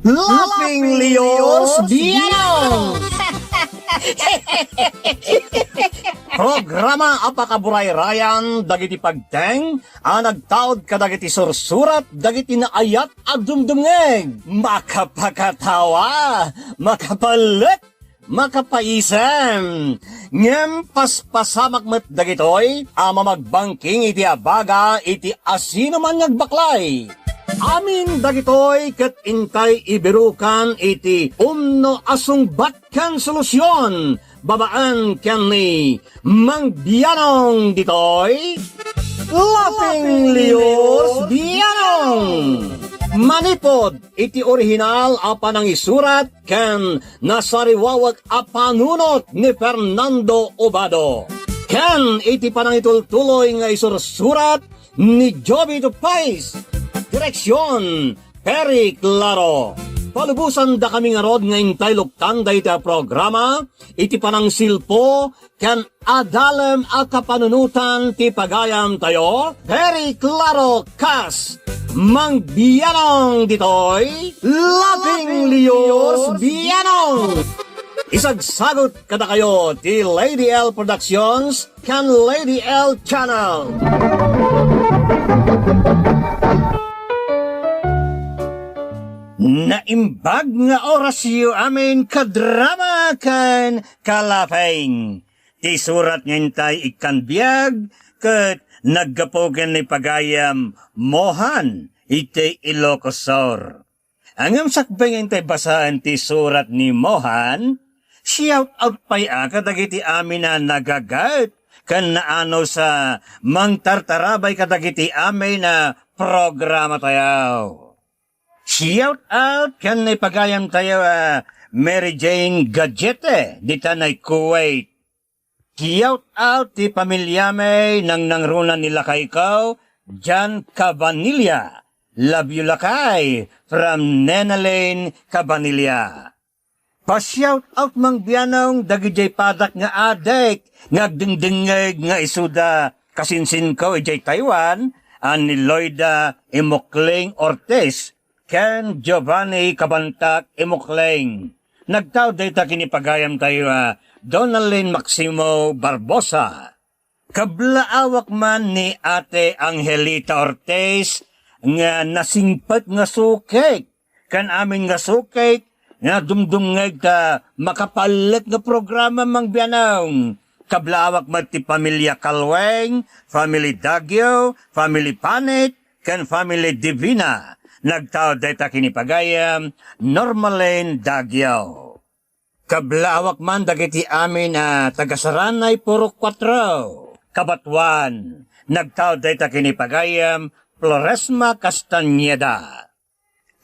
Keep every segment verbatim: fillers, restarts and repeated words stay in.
Laughing Leos Bianong! Programa a pakaburayrayan dagiti pagteng a nagtaud kadagiti sursurat dagiti naayat a dumdumngeg. Makapakatawa, makapalek, makapaisem. Ngem paspasamak met dagitoy a mamagbangking iti abaga iti asinoman nga agbaklay. Amin dagitoy ket intay ibirukan iti umno a sungbat ken solusion babaen ken ni Mang Bianong ditoy. Laughing Leos Bianong! Manipod iti orihinal a panangisurat ken nasariwawek a panunot ni Fernando Obado, ken iti panangitultuloy nga isursurat ni Jovito Pais. Direksion, Perry Claro. Palubosan dakami ngarud nga intay luktan dayta a programa iti panangsilpo ken adalem a kapanunotan ti pagayamtayo, Perry Claro kas Mang Bianong ditoy, Laughing Leos Bianong. Isagsagut kadakayo ti Lady L Productions ken Lady L Channel. Naimbag nga orasyo amin kadrama ken kalapeng. Ti surat nga intay ikkan biag ket naggapu ken ni pagayam Mohan iti Ilocos Sur. Ngem sakbay nga intay basaen ti surat ni Mohan, shout out pay a kadagiti amin a nagaget ken naanus a mangtartarabay kadagiti amin a programa tayo. Shout out ken ni pagayam tayo a Mary Jane Gadgete dita nay Kuwait. Shout out ti pamiliami, nangnangruna ni lakayko, John Cabanilla. Love you, lakay, from Nenalyn Cabanilla. Pa-shout out, Mang Bianong, dagidiay padak nga adik nga agdengdengngeg nga isuda kasinsinko idiay Taiwan, a ni Loida Imokling Ortiz ken Giovanni Kabantak Imokling. Nagtaud dayta ken ni pagayamtayo a Donalyn Maximo Barbosa. Kablaawak man ni Ate Angelita Ortiz nga nasingpet nga sukik ken amin nga sukik nga dumdumngeg ta makapalek nga programa, Mang Bianong. Kablaawak met ti pamilia Calweng, family Daguio, family Panit, ken family Divina. Nagtaud dayta ken ni pagayam, Normalin Daguio. Kablaawak man dagiti amin a taga Saranay Purok Kuatro, Cabatuan. Nagtaud dayta ken ni pagayam, Floresma Castañeda.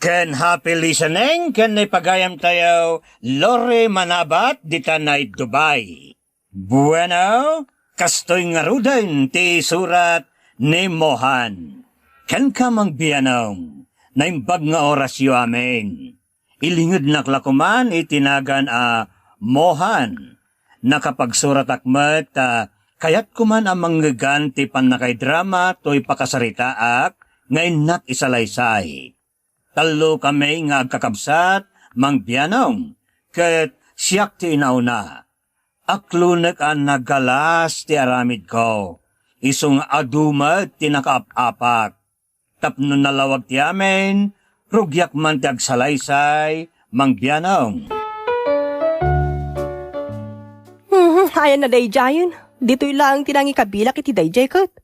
Ken happy listening ken ni pagayamtayo, Lori Manabat, dita nay Dubai. Bueno, kastoy ngaruden ti surat ni Mohan. Kenka, Mang Bianong, naimbag nga orasyo amin. Ilingednak la koman iti nagan a Mohan. Nakapagsuratak met ta kayatko man a mangngeggan ti pannakaidrama toy pakasaritaak nga innak isalaysay. Tallo kami nga agkakabsat, Mang Bianong, ket siak ti inauna. Aklonek a nagalas ti aramidko, isu nga adu met ti nakaap-apak. Tapno nalawag ti amin, rugiak man ti agsalaysay, Mang Bianong. Hmm, ayan a daydiayen. Ditoy laeng ti nangikabilak iti daydiay ket.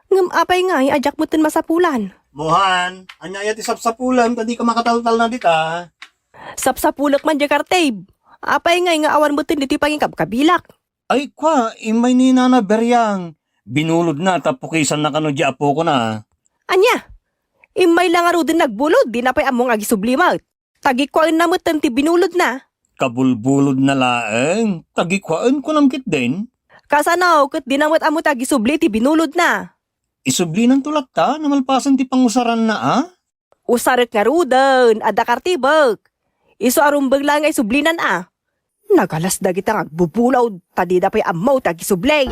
Ngem apay ngay a diak metten masapulan? Mohan, ania aya ti sapsapulem ta dika makataltalna dita? Sapsapulek man diay kartib. Apay ngay nga awan metten ditoy pangikabkabilak? Ay kua, immay ni Nana Beriang. Binulodna ta pukisanna kano diay apokona. Ania? Immay la ngaruden nagbulod, dina pay ammo nga agisubli met. Tagikuaenna metten ti binulodna. Kabulbulodna laeng, tagikuaen kunam ketdin. Kasano ket dina met ammo ti agisubli ti binulodna? Isublinan to latta, namalpasen ti pangusaranna a? Usarek ngaruden, adda kartibek. Isu a rumbeng laeng nga isublinan a. Nagalas dagita nga agbubulod, ta dida pay ammo ti agisubli.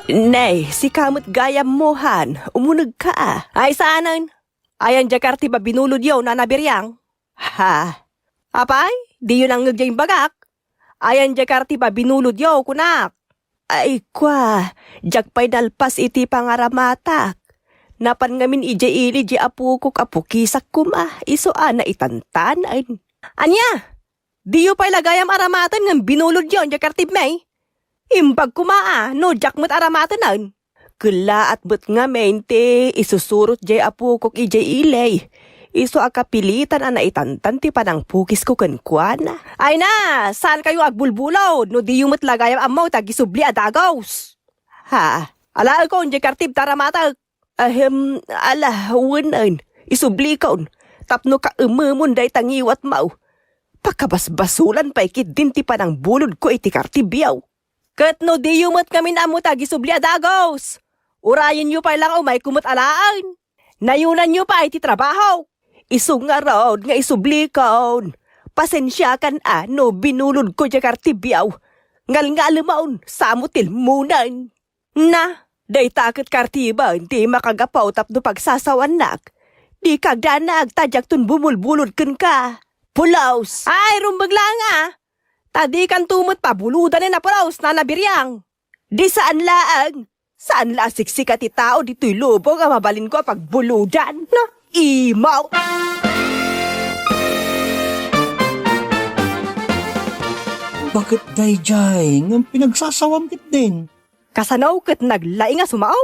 Nay, sika met gayam, Mohan, umunegka a. Ay, saanen? Ayan diay kartib a binulodyo, Nana Biriang? Ha? Apay, diyo nangngeg diay imbagak? Ayan diay kartib a binulodyo, kunak. Ay, kua, diak pay nalpas iti pangaramatak. Napan ngamin idiay ili diay apokok a pukisak koma, isu a naitantanen. Ania? Diyo pay la gayam aramaten ngem binulodyo diay kartibmi? Imbag koma a, no diak met aramatenen. Kellaat met ngamin ti isusurot diay apokok idiay ili. Isu a kapilitan a naitantan ti panangpukisko kenkuana. Ay na, saankayo agbulbulod no diyo met la gayam ammo ti agisubli a dagus. Ha, alaekon diay kartib ta aramatek. Ahem, ala, wenen, isublikon, tapno kaememon dayta ngiwatmo. Pakabasbasolan pay ketdin ti panangbulodko iti kartibyo. Ket no diyo met ngamin ammo ti agisubli a dagus, urayenyo pay la nga umayko met alaen. Nayonanyo pay ti trabaho. Isu ngarud nga isublikon. Pasensiakan a no binulodko diay kartibyo. Ngalngalemon, samo tilmonen. Na, dayta ket kartiben ti makagapu tapno pagsasawannak. Dika agdanag ta diakton bumulbulod kenka. Pulos! Ay, rumbeng laeng a! Ta dikanto met pabulodanen a pulos, Nana Biriang. Di saan laeng. Saan la a siksika ti tao ditoy lubong a mabalinko a pagbulodan. Na, imaw! Baket daydiay ngem pinagsasawam ketdin. Kasano ket naglaing a sumao?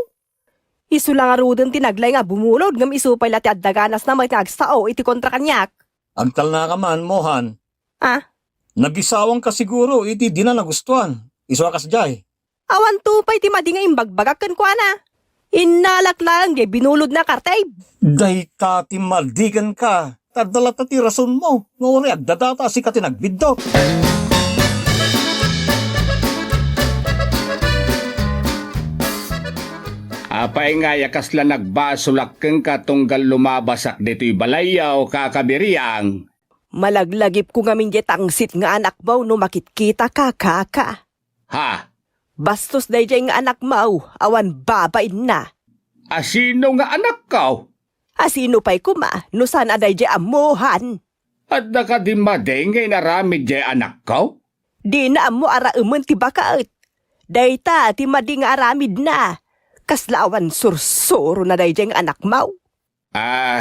Isu la ngaruden ti naglaing a bumulod ngem isu pay la ti adda ganasna met nga agsao iti kontra kaniak. Agtalnaka man, Mohan. Ah? Nagisawangka siguro iti dina nagustuan. Isu a kasdiay. Awanto pay ti madi nga imbagbagak kenkuana. Innalak laeng diay binulodna a kartib. Dayta ti madi kenka. Ta adda latta ti rasonmo nga uray addadata a sika ti nagbiddut. Apay ngay a kasla nagbasolak kenka tunggal lumabasak ditoy balayyo, Kaka Biriang? Malaglagipko ngamin diay tangsit nga anakmo no makitkitaka, kaka. Ha? Bastos daydiay nga anakmo, awan babainna. A sino nga anakko? A sino pay koma, no saan a daydiay a Mohan? Adda kadi madi nga inaramid diay anakko? Dina ammo araemen ti baket. Dayta ti madi nga aramidna. Kasla awan sursurona daydiay nga anakmo. Ah,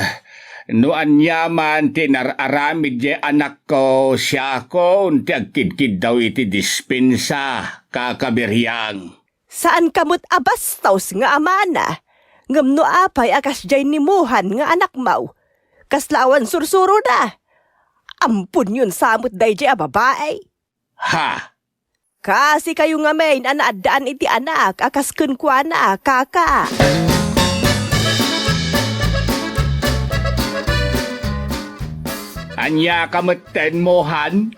no aniaman ti inar-aramid diay anakko, siakon ti agkidkiddaw iti dispensa, Kaka Biriang. Saanka met a bastos nga amana. Ngem no apay a kasdiay ni Mohan nga anakmo, kasla awan sursurona. Amponyon sa met daydiay a babai. Ha? Kasikayo ngamin a naaddaan iti anak a kas kenkuana, kaka. Ania ka metten, Mohan?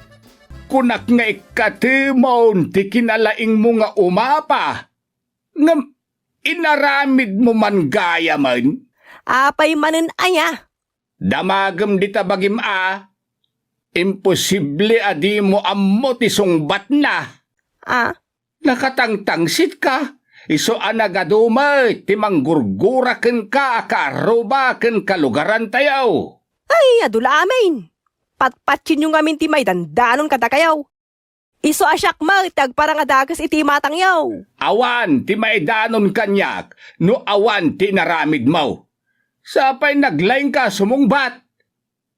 Kunak nga ikkatemon ti kinalaingmo nga umapa. Ngem inaramidmo man gayamen? Apay manen aya? Damagem dita bagim a, imposible a dimo ammo ti sungbatna. Ah? Nakatangtangsitka, isu a nagadu met ti manggurgura kenka a kaarruba ken kalugarantayo. Ay, adu la amin. Patpatsienyo ngamin ti maidandanon kadakayo. Isu a siak met ti agparang a dakes iti imatangyo. Awan ti maidanon kaniak no awan ti inaramidmo. Sapay naglaingka a sumungbat.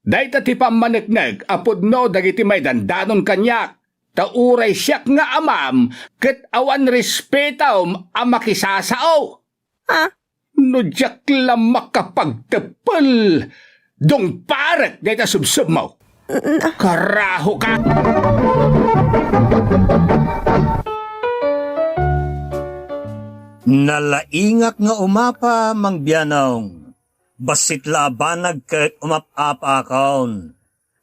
Dayta ti pammaneknek a pudno dagiti maidandanon kaniak. Ta uray siak nga amam ket awan respetom a makisasao. Ha? No diak la makapagteppel, dungparek dayta subsubmo. N-, Karahoka! Nalaingak nga umapa, Mang Bianong. Bassit la a banag ket umap-apakon.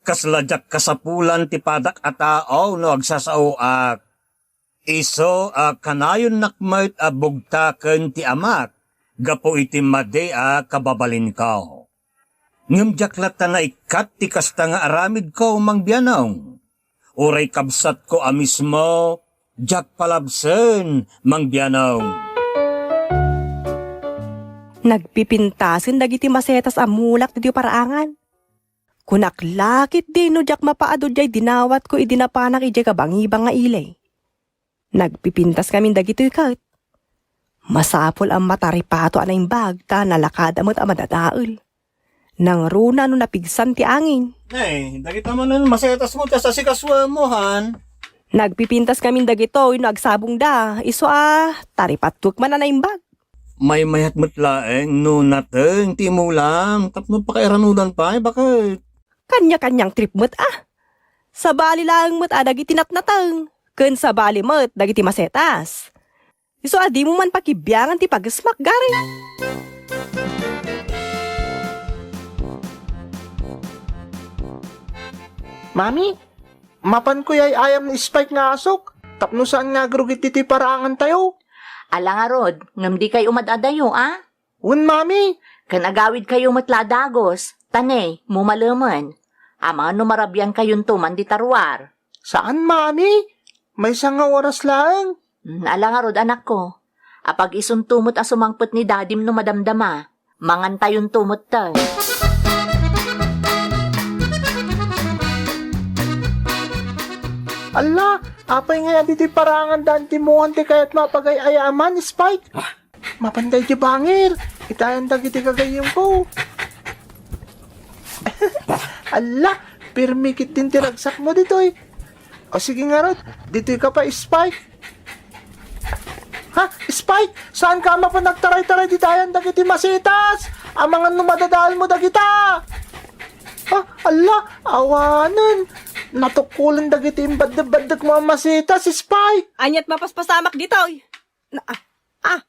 Kasla diak kasapulan ti padak a tao no agsasaoak. Isu a kanayonnak met a bugtaken ti amak gapu iti madi a kababalinko. Ngem diak latta naikkat ti kasta nga aramidko, Mang Bianong. Uray kabsatko a mismo, diak palabsen, Mang Bianong. Nagpipintasen dagiti masetas a mulak ditoy paraangan. Kunak la ketdi no diak mapaado diay dinawatko idi napanak idiay kabangibang nga ili. Nagpipintas ngamin dagitoy ket masapul a mataripato a naimbag ta nalakada met a madadael. Nangruna no napigsan ti angin. Nay, dagita manen masetas mo ti asasikasoem mo, han? Nagpipintas ngamin dagitoy no agsabongda, isu a taripattuek man a naimbag. Maymayat met laeng no nateng ti imulam tapno pakairanudan pay, baket. Kanya-kanyang trip met a. Sabali laeng met a dagiti natnateng, ken sabali met dagiti masetas. Isu a dimo man pakibiangan ti pagesmak, Gary. Mami, mapanko ay-ayam ni Spike nga asok, tapno saan nga agrugit ditoy paraangantayo. Ala ngarud, ngem dikay umad-adayo, a? Wen, Mami. Ken agawidkayo met la a dagus, ta ne, mumalemen. Amangan no marabiankayonto man dita ruar. Saan, Mami? Maysa nga oras laeng. Hmm, ala ngarud, anakko. Apag-isunto met a sumangpet ni Dadim no madamdama. Mangantayonto metten. Alla, apay ngay a ditoy paraangan da Auntie Mohan ti kayatmo a pagay-ayaman, Spike? Ah. Mapan daydi bangir, itayan dagiti gagayyemko. Alla, pirmi ketdin ti ragsakmo ditoy. O sige ngarud, ditoyka pay, Spike. Ha? Spike, saanka a mapan agtaray-taray ditayan dagiti masetas? Amangan no madadaelmo dagita. Ha? Alla, awanen. Natukkolen dagiti imbaddeg-baddegmo a masetas, Spike. Ania't mapaspasamak ditoy? Na, ah, ah.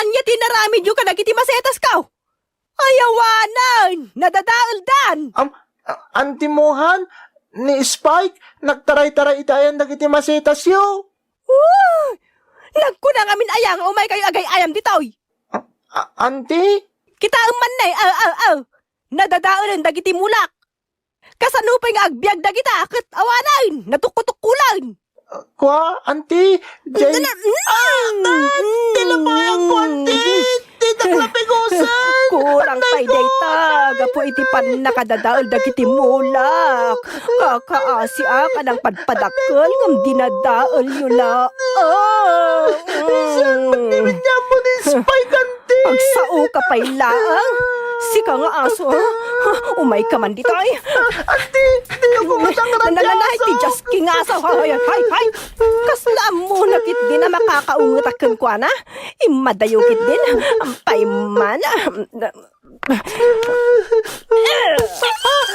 Ania ti inaramidyo kadagiti masetasko? Ay, awanen! Nadadaeldan! Am, a-, Auntie Mohan, ni Spike, nagtaray-taray itayan dagiti masetasyo. Uy! Nagkuna ngamin aya nga umaykayo agay-ayam ditoy? A-, a-, Auntie? Kitaem man ne, aw, aw, aw! Nadadaelen dagiti mulak! Kasano pay nga agbiag dagita ket awanen, natukkotukkolen? Kua, Auntie, jay... Dala-, ah, ah, ti lapayagko, Auntie! Ditak lapigusen! Kurang pay dayta, gapu iti pannakadadael dagiti mulak. Kakaasiak a nangpadpadakkel ngem dinadaelyo la. Ah! Saan man ni Spike, Auntie? Agsaoka pay laeng. Sika nga aso, ha? Umayka man ditoy. Auntie, diyo ko matangrat ti aso. Nanananay ti Jasky nga aso. Hay, hay, hay, hay. Kasla ammona ketdin a makakaungetak kenkuana. Immadayo ketdin. Ampay man.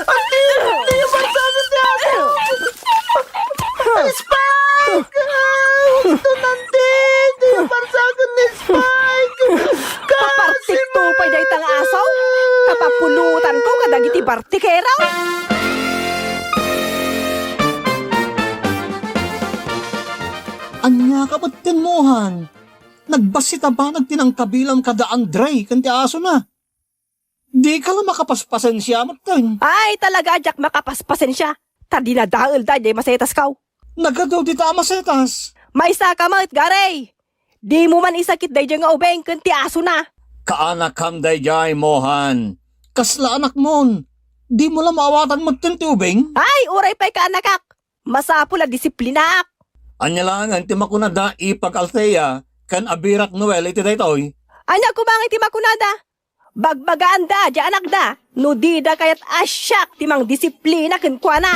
Auntie, diyo barsaken ti aso. Spike! Ito, Auntie! Diyo barsaken ni Spike! Kasi papartikto pay dayta nga aso? Kapapulotanko kadagiti bartikero? Ania ka met, Auntie Mohan? Nagbassit a banag ti nangkabilam kada Andre ken ti asona. Dika la makapaspasensia metten. Ay, talaga, diak makapaspasensia. Ta dinadaelda diay masetasko. Nagadu dita a masetas. Maysaka met, Gary. Dimo man isakit daydiay nga ubing ken ti asona. Kaanakam daydiay, Mohan. Kasla anakmon. Dimo la maawatan metten ti ubing? Ay, uray pay kaanakak. Masapul a disiplinaak. Ania laengen ti makunada Ipag Althea ken Abirak Noel iti daytoy? Ania koma ngay ti makunada? Bagbagaanda diay anakda no dida kayat a siak ti mangdisiplina kenkuana.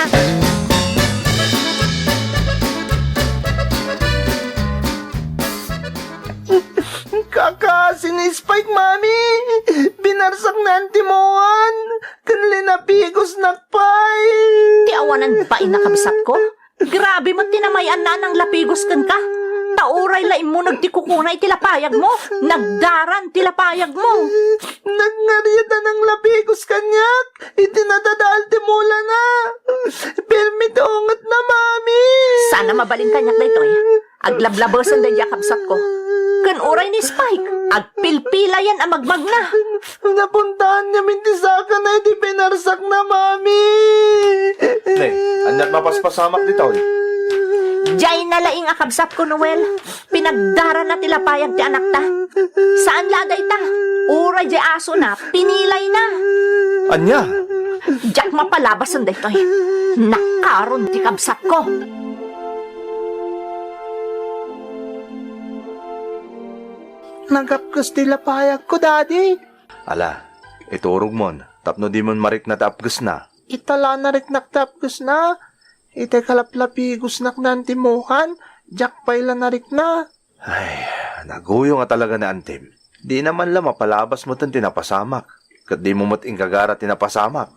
Kakaasi ni Spike, Mami! Binarsak ni Auntie Mohan ken linapigosnak pay. Ti awanan bain a kabsatko? Grabe met ti namay-anna a nanglapigos kenka. Ta uray la immuneg ti kukuna iti lapayagmo, nagdaran ti lapayagmo. Nagngariat a nanglapigos kaniak iti nadadael ti mulana. Pirmi ti ungetna, Mami. Saan a mabalin kaniak daytoy. Aglablabesen daydiay a kabsatko. Ken uray ni Spike, agpilpilayan a magmagna. Napuntahan ngamin ti sakana idi binarsakna, Mami. Ne, ania't mapaspasamak ditoy? Diay nalaing a kabsatko, Noel. Pinagdarana ti lapayag ti anakta. Saan la a dayta. Uray diay asona, pinilayna. Ania? Diak mapalabasen daytoy. Nakaron ti kabsatko. Nagapkes ti lapayagko, Daddy. Ala, iturogmon, tapno dimon marikna ti apkesna. Ita la nariknak ti apkesna. Itay kalaplapigosnak nan ti Mohan, diak pay la narikna. Ay, naguyong a talaga ni Antim. Dina man la mapalabas metten ti napasamak. Ket dimo met inkagara ti napasamak.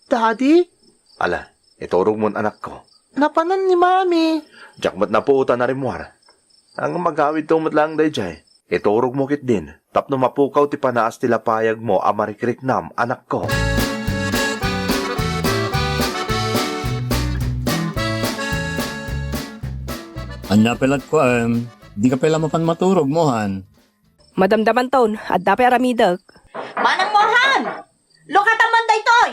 Daddy? Ala, iturogmon, anakko. Napanan ni Mami. Diak met napuotan a rimmuar. Ngem agawidto met laeng daydiay. Iturogmo ketdin tapno mapukaw ti panaas ti lapayagmo a marikriknam, anakko. Ania pay latkuem? Dika pay la mapan maturog, Mohan? Madamdamanton, adda pay aramidek. Manang Mohan! Lukatam man daytoy!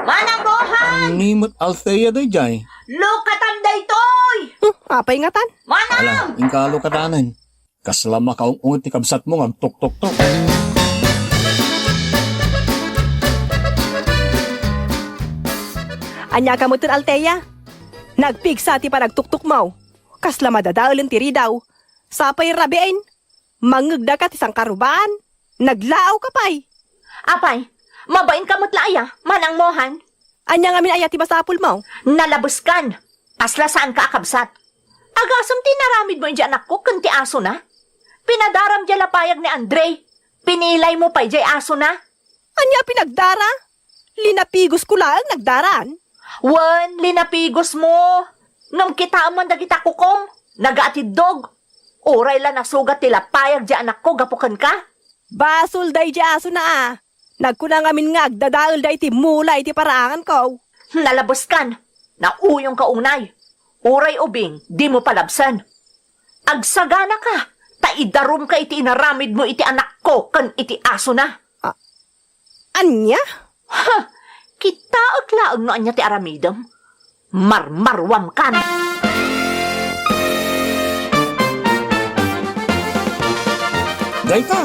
Manang Mohan! Ni met Althea daydiay? Lukatam daytoy! Hmm, apay ngatan? Manang! Ala, inka lukatanen. Kasla makaung-unget ti kabsatmo nga agtuktoktok. Ania ka metten, Althea? Nagpigsa ti panagtuktokmo. Kasla madadaelen ti ridaw. Sapay rabiin. Mangngegdaka ti sangkarubaan. Naglaawka pay. Apay, mabainka met la aya, Manang Mohan? Ania ngamin aya ti masapulmo? Nalabeskan. Kasla saanka a kabsat. Agasem ti inaramidmo idiay anakko ken ti asona. Pinadaram diay lapayag ni Andre. Pinilaymo pay diay asona. Ania pinagdara? Linapigosko laeng nagdaran. Wen, linapigosmo. Ngem kitaem man dagita kukom, nagaatiddog. Uray la nasugat ti lapayag diay anakko gapu kenka. Basol daydiay asona a. Nagkuna ngamin nga agdadaelda iti mula iti paraanganko. Nalabeskan. Nauyongka unay. Uray ubing, dimo palabsen. Agsaganaka, ta idarumka iti inaramidmo iti anakko ken iti asona. A-, ania? Ha! Kitaek laeng no ania ti aramidem. Marmaruamkan! Dayta,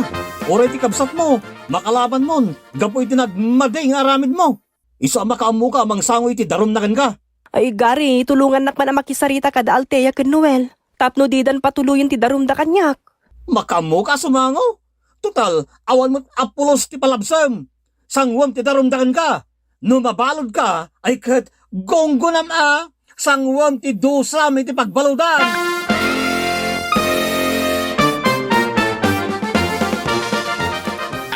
uray ti kabsatmo, makalabanmon, gapu iti nagmadi nga aramidmo. Isu a makaammoka a mangsango iti darumna kenka. Ay, Gary, tulongannak man a makisarita kada Althea ken Noel, tapno didan patuloyen ti darumda kaniak. Makaammoka a sumango? Total, awan met a pulos ti palabsem. Sanguem ti darumda kenka. No mabaludka, ay ket gunggonam a sanguem ti dusam iti pagbaludan.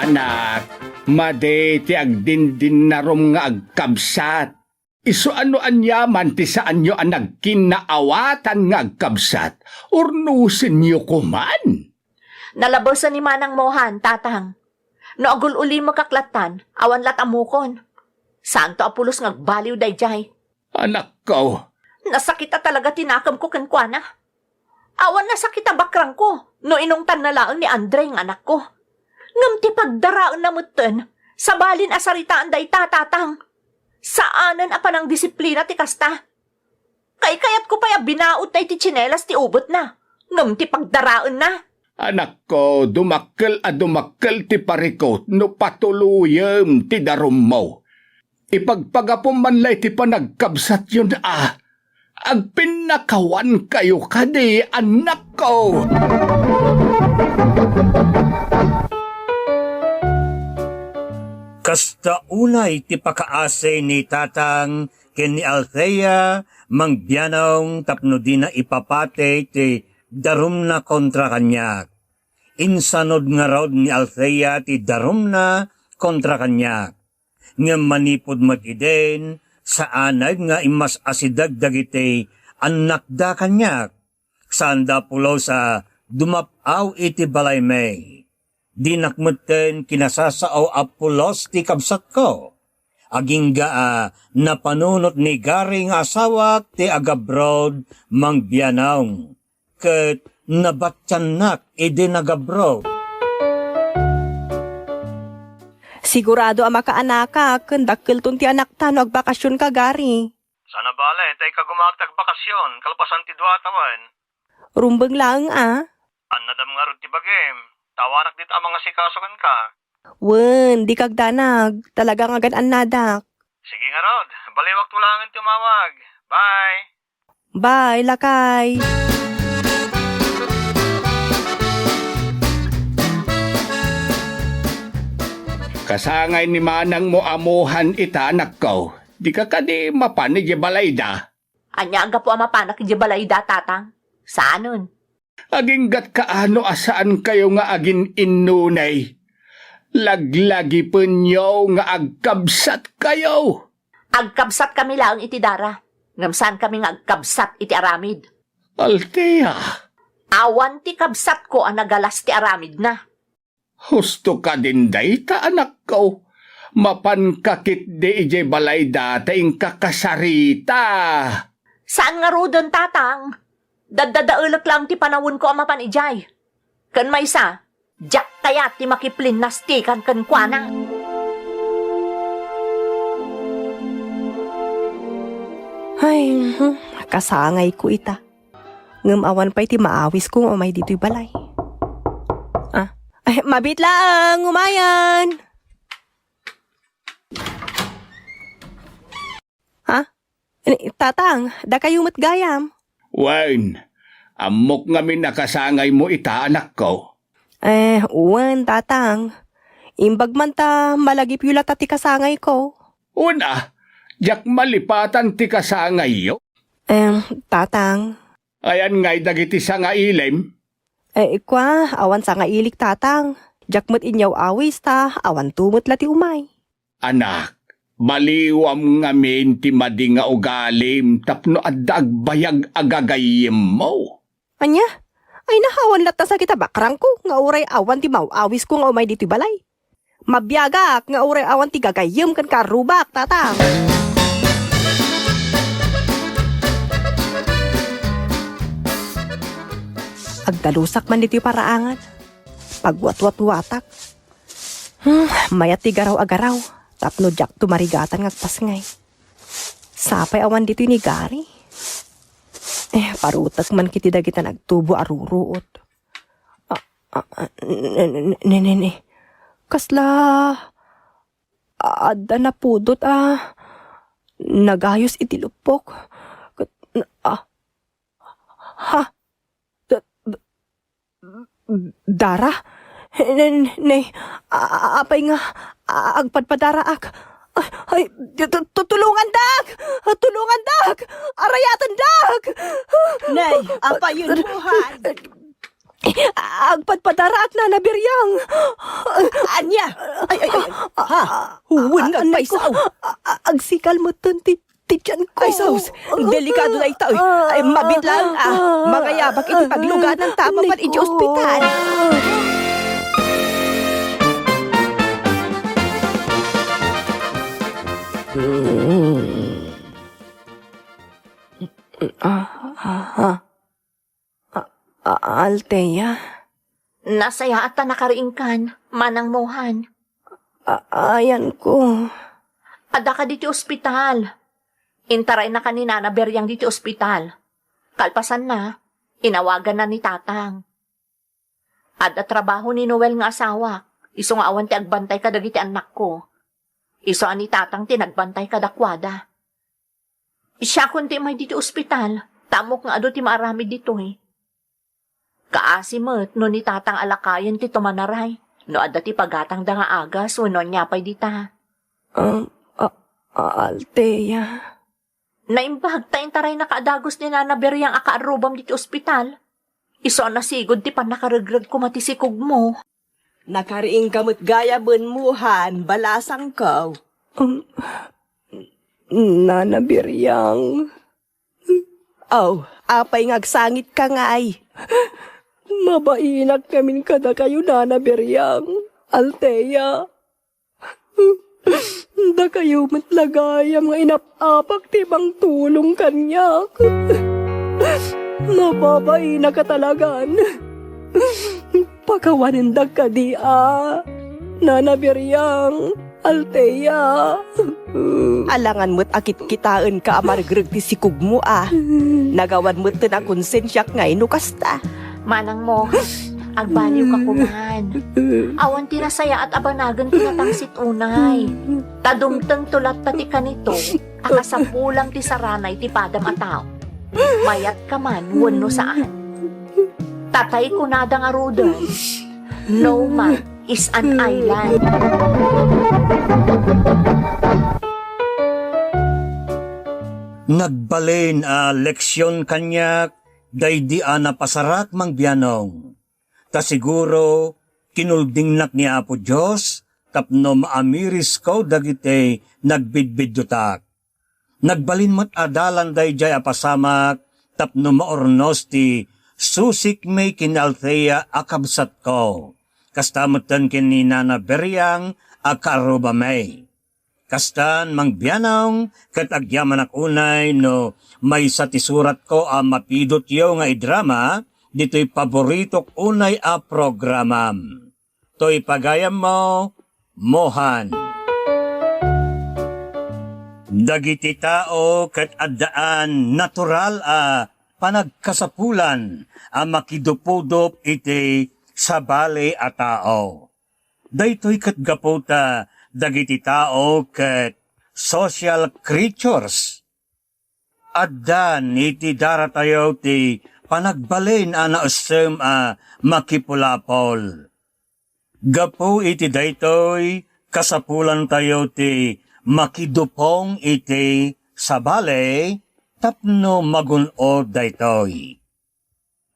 Anak, madi ti agdindinnarom nga agkabsat. Isu a no aniaman ti saanyo a nagkinnaawatan nga agkabsat, urnosenyo koman. Nalabesen ni Manang Mohan, Tatang. No agul-ulimekak lattan, awan lat ammokon. Saanto a pulos nga agbaliw daydiay. Anakko. Nasakit a talaga ti nakemko kenkuana. Awan nasakit a bakrangko no inungtanna laeng ni Andre nga anakko. Ngem ti pagdaraenna metten, sabalin a saritaan dayta, Tatang. Saanen a panangdisiplina ti kasta. Kaykayatko pay a binaodna iti tsinelas ti ubetna, ngem ti pagdaraenna. Anakko, dumakkel a dumakkel ti parikut no patuloyem ti darummo. Ipagpagapum man la iti panagkabsatyon a agpinnakawankayo kadi, anakko. Kasta unay ti pakaasi ni Tatang ken ni Althea mangbianong tapno dina ipapati ti darumna kontra kaniak. Insanod ngarud ni Althea ti darumna kontra kaniak. Ngem manipud met idin, saanen nga immas-asideg dagiti annakda kaniak. Saanda pulos a dumap-aw iti balaymi. Dinak metten kinasasao a pulos ti kabsatko. Agingga a napanunot ni Gary nga asawak ti agabroad mangbianong, ket nabatiannak idi nagabroad. Sigurado a makaanakak ken dakkelton ti anakta no agbakasionka, Gary. Sana bale, ta ikagumaak ti agbakasyon, kalpasan ti dua tawen. Rumbeng laeng a. Annadam ngarud ti bagim. Ta awanak dita a mangasikaso kenka. Wen, dika agdanag. Talaga nga agan-annadak. Sige ngarud, baliwakto laengen tumawag. Bye! Bye, lakay! Kasangay ni manangmo a Mohan ita, anakko. Dika kadi mapan idiay balayda? Ania a gapu a mapanak idiay balayda, Tatang? Saanen. Aginggatka a no a saankayo nga agin-innunay. Laglagipenyo nga agkabsatkayo. Agkabsatkami laeng iti dara, ngem saankami nga agkabsat iti aramid. Althea. Awan ti kabsatko a nagalas ti aramidna. Husto kadin dayta, anakko. Mapanka ketdi idiay balayda ta inka kasarita. Saan ngaruden, Tatang. Daddadaelek laeng ti panawenko a mapan idiay. Ken maysa, diak kayat ti makiplinnastikan kenkuana. Ay, hmm, kasangayko ita. Ngem awan pay ti maawisko nga umay ditoy balay. Ah, ay, mabiit laeng, umayen! Ha? Ni, Tatang, dakayo met gayam? Wen, ammok ngamin a kasangaymo ita, anakko. Eh, wen, Tatang. Imbag man ta malagipyo latta ti kasangayko. Una, diak malipatan ti kasangayyo. Em, Tatang. Ayan ngay dagiti sangailim? Eh, kua, awan sangailik, Tatang. Diak met inyaw-awis ta awanto met la ti umay. Anak, baliwam ngamin ti madi nga ugalim tapno adda agbayag a gagayyemmo. Ania? Ay, nahawan latta sa kita bakrangko nga uray awan ti maaw-awisko nga umay ditoy balay. Mabiagak nga uray awan ti gagayyem ken kaarrubak, Tatang. Agdalusak man ditoy paraangan. Pagwatwatwatak. Hmm, mayat ti garaw a garaw, tapno diakto marigatan nga agpasngay. Sapay awan ditoy ni Gary. Eh, parutek man kiti dagita nagtubo a ruruot. Ah, ah, ah, ne, ne, ne, ne, ne. Kasla adda napudot a nagayos iti luppok. Ket, ah, ha? Da-, da-, dara? Ne, ne, a-, a-, apay nga a-, agpadpadaraak? Ay, ay, tu-, tu-, tulungandak! Tulungandak! Arayatendak! Nay, apayen, Mohan? Agpadpadaraak, Nana Biriang. Ania? Ay, ay, ay, ay. Ha? Wen nga agpayso. A-, a-, agsikal metten ti, ti tianko. Ay, sus! Delikado daytoy. Ay, mabiit laeng a. Mangayabak iti pagluganan ta mapan iti ospital. Ah, ah, ah. A-, a-, Althea? Nasayaat ta nakariingkan, Manang Mohan. A-, ayanko. Adda ka diti ospital. Intaraynaka ni Nana Biriang diti ospital. Kalpasanna, inawaganna ni Tatang. Adda trabaho ni Noel nga asawak, isu nga awan ti agbantay kadagiti annakko. Isu a ni Tatang ti nagbantay kadakuada. Siakon ti immay ditoy ospital, ta ammok nga adu ti maaramid ditoy. Kaasi met no ni Tatang a lakayen ti tumanaray, no adda ti pagatangda nga agas wenno ania pay dita. Um, a-, a-, Althea. Naimbag ta intaraynaka a dagus ni Nana Biriang a kaarrubam ditoy ospital. Isu a nasigud ti pannakaregreg koma ti sikogmo. Nakariingka met gayam, Mohan, balasangko. Um, Nana Biriang. Aw, apay nga agsangitka ngay? Mabainak ngamin kadakayo, Nana Biriang, Althea. Dakayo met la gayam nga inap-apak ti mangtulong kaniak. Mababainak a talagan. Pakawanendak kadi a, Nana Biriang. Althea. Alangan met a kitkitaenka a maregreg ti sikogmo a. Nagawan metten a konsensiak ngay no kasta. Manangmo, agbaliwka koman. Awan ti nasayaat a banagen ti natangsit unay. Ta dumtengto latta ti kanito a kasapulam ti sarana iti padam a tao. Mayatka man wenno saan. Tatay kunada ngaruden, no man is an island. Nagbalin a leksion kaniak daydi a napasarak, Mang Bianong. Ta siguro, kinuldingnak ni Apo Dios tapno maamirisko dagiti nagbidbiddutak. Nagbalin met a dalan daydiay a pasamak tapno maurnos ti susikmi ken ni Althea a kabsatko. Kasta metten ken ni Nana Beriang a kaarrubami. Kastan, Mang Bianong, ket agyamanak unay no maysa ti suratko a mapidutyo nga idrama ditoy paboritok unay a programam. Toy pagayammo, Mohan. Dagiti tao ket addaan natural a panagkasapulan a makidupudup iti sabali a tao. Daytoy ket gapu ta dagiti tao ket social creatures. Addan iti daratayo ti panagbalin a naessem a makipulapol. Gapu iti daytoy, kasapulantayo ti makidupong iti sabali tapno magun-od daytoy.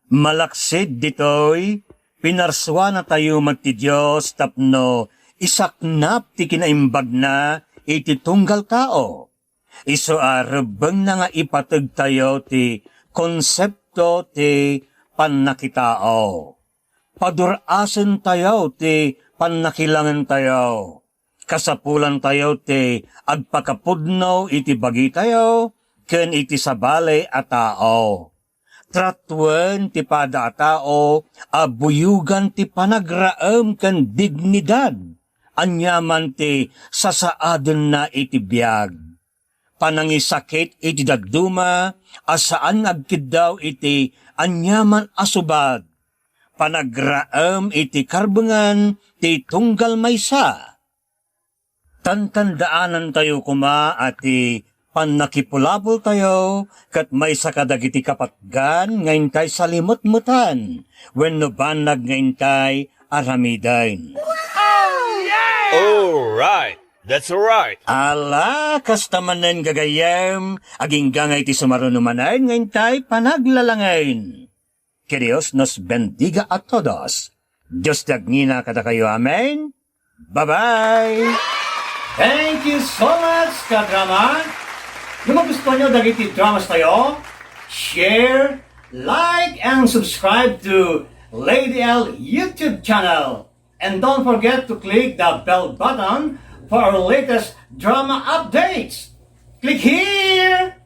Malaksid ditoy, pinarsuanatayo met ti Dios tapno isaknap ti kinaimbagna iti tunggal tao. Isu a rebbengna nga ipategtayo ti konsepto ti pannakitao. Padur-asentayo ti pannakilangentayo. Kasapulantayo ti agpakapudno iti bagitayo ken iti sabali a tao. Tratuen ti pada a tao a buyogan ti panagraem ken dignidad, aniaman ti sasaadenna iti biag. Panangisakit iti dadduma a saan nga agkiddaw iti aniaman a subad. Panagraem iti karbengan ti tunggal maysa. Tantandaanantayo koma a ti pannakipulapoltayo ket maysa kadagiti kapatgan nga intay salimetmetan wenno banag nga intay aramiden. All right. That's all right. Ala, kasta manen gagayyem, agingga nga iti sumaruno manen nga intay panaglalangen. Que Dios nos bendiga a todos. Dios ti agngina kadakayo. Amen. Bye-bye. Thank you so much, kadrama. No magustuhan nyo dagiti dramas tayo, share, like, and subscribe to Lady L YouTube channel. And don't forget to click the bell button for our latest drama updates. Click here!